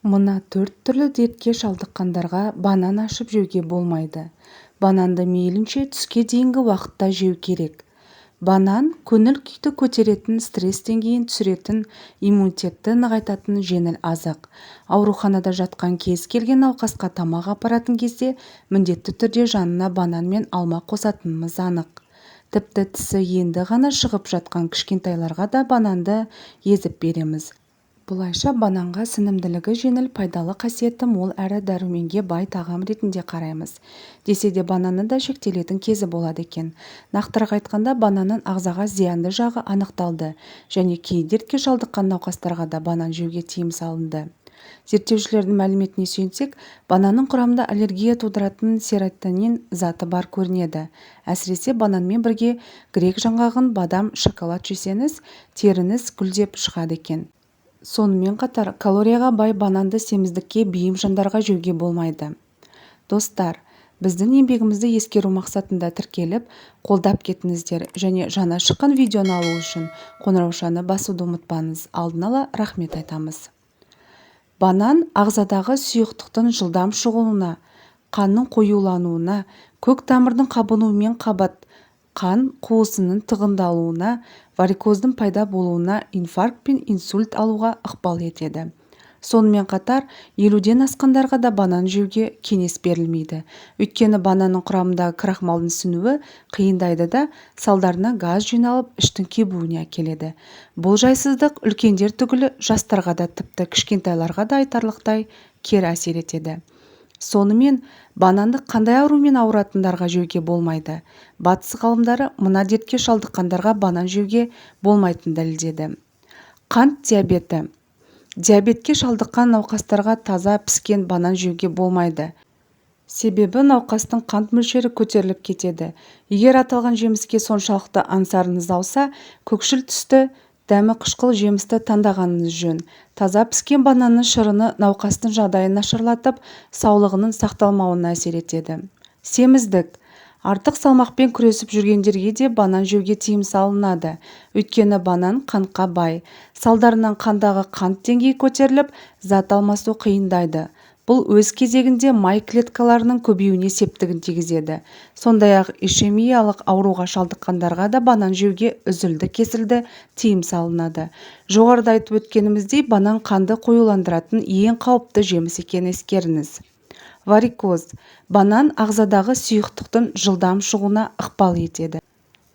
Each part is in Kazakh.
Мына төрт түрлі дертке шалдыққандарға банан ашып жеуге болмайды. Бананды мейлінше түске дейінгі уақытта жеу керек. Банан көңіл-күйді көтеретін, стресс деңгейін түсіретін, иммунитетті нығайтатын жеңіл азық. Ауруханада жатқан кез келген науқасқа тамақ апаратын кезде міндетті түрде жанына банан мен алма қосатынымыз анық. Тіпті тісі енді ғана шығып жатқан кішкентайларға да бананды езіп береміз. Бұлайша бананға сіңімділігі жеңіл, пайдалы қасиеті мол әрі дәруменге бай тағам ретінде қараймыз. Десе де бананның да шектелетін кезі болады екен. Нақтырақ айтқанда, бананның ағзаға зиянды жағы анықталды және кей дертке шалдыққан науқастарға да банан жеуге тыйым салынды. Зерттеушілердің мәліметіне сүйенсек, бананның құрамында аллергия тудыратын серотонин заты бар көрінеді. Әсіресе бананмен бірге грек жаңғағын, бадам, шоколад жесеңіз, теріңіз гүлдеп шығады екен. Сонымен қатар калорияға бай бананды семіздікке бейім жандарға жеуге болмайды. Достар, біздің еңбегімізді ескеру мақсатында тіркеліп, қолдап кетіңіздер және жаңа шыққан видеоны алу үшін қоңыраушаны басуды ұмытпаңыз. Алдын ала рахмет айтамыз. Банан ағзадағы сұйықтықтың жылдам шығуына, қанның қоюлануына, көк тамырдың қабынуымен қабат қан қуысының тығындалуына, варикоздың пайда болуына, инфаркт пен инсульт алуға ықпал етеді. Сонымен қатар, 50-ден асқандарға да банан жеуге кеңес берілмейді. Өйткені бананның құрамындағы крахмалдың сіңуі қиындайды да, салдарынан газ жиналып, іштің кебуіне әкеледі. Бұл жайсыздық үлкендер түгілі жастарға да, тіпті кішкентайларға да айтарлықтай кері әсер етеді. Сонымен, бананды қандай аурумен ауыратындарға жеуге болмайды? Батыс ғалымдары мына дертке шалдыққандарға банан жеуге болмайтынын дәлелдеді. Қант диабеті. Диабетке шалдыққан науқастарға таза піскен банан жеуге болмайды. Себебі науқастың қант мөлшері көтеріліп кетеді. Егер аталған жеміске соншалықты аңсарыңыз ауса, көкшіл түсті, дәмі қышқыл жемісті таңдағаныңыз жөн. Таза піскен бананның шырыны науқастың жағдайын нашарлатып, саулығының сақталмауына әсер етеді. Семіздік. Артық салмақпен күресіп жүргендерге де банан жеуге тыйым салынады. Өйткені банан қантқа бай. Салдарынан қандағы қант деңгейі көтеріліп, зат алмасу қиындайды. Бұл өз кезегінде май клеткаларының көбеюіне септігін тигізеді. Сондай-ақ ишемиялық ауруға шалдыққандарға да банан жеуге үзілді-кесілді тыйым салынады. Жоғарыда айтып өткеніміздей, банан қанды қоюландыратын ең қауіпті жеміс екенін ескеріңіз. Варикоз. Банан ағзадағы сұйықтықтың жылдам шығуына ықпал етеді.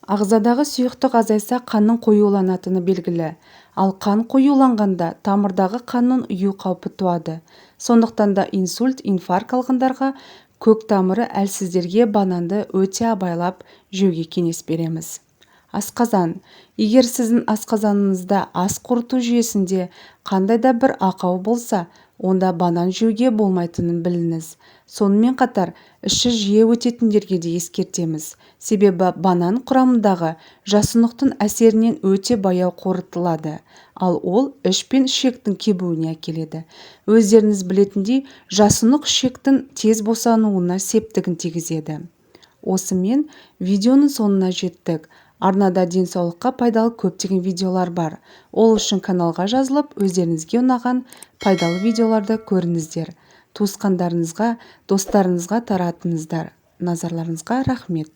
Ағзадағы сұйықтық азайса, қанның қоюланатыны белгілі. Ал қан қоюланғанда тамырдағы қанның ұю қаупі туады. Сондықтан да инсульт, инфаркт алғандарға, көк тамыры әлсіздерге бананды өте абайлап жеуге кеңес береміз. Асқазан. Егер сіздің асқазаныңызда, ас қорыту жүйесінде қандай да бір ақау болса, онда банан жеуге болмайтынын біліңіз. Сонымен қатар, іші жиі өтетіндерге де ескертеміз. Себебі банан құрамындағы жасұнықтың әсерінен өте баяу қорытылады. Ал ол іш пен ішектің кебуіне әкеледі. Өздеріңіз білетіндей, жасұнық ішектің тез босануына септігін тигізеді. Осымен видеоның соңына жеттік. Арнада денсаулыққа пайдалы көптеген видеолар бар. Ол үшін каналға жазылып, өздеріңізге ұнаған пайдалы видеоларды көріңіздер. Туысқандарыңызға, достарыңызға таратыңыздар. Назарларыңызға рахмет.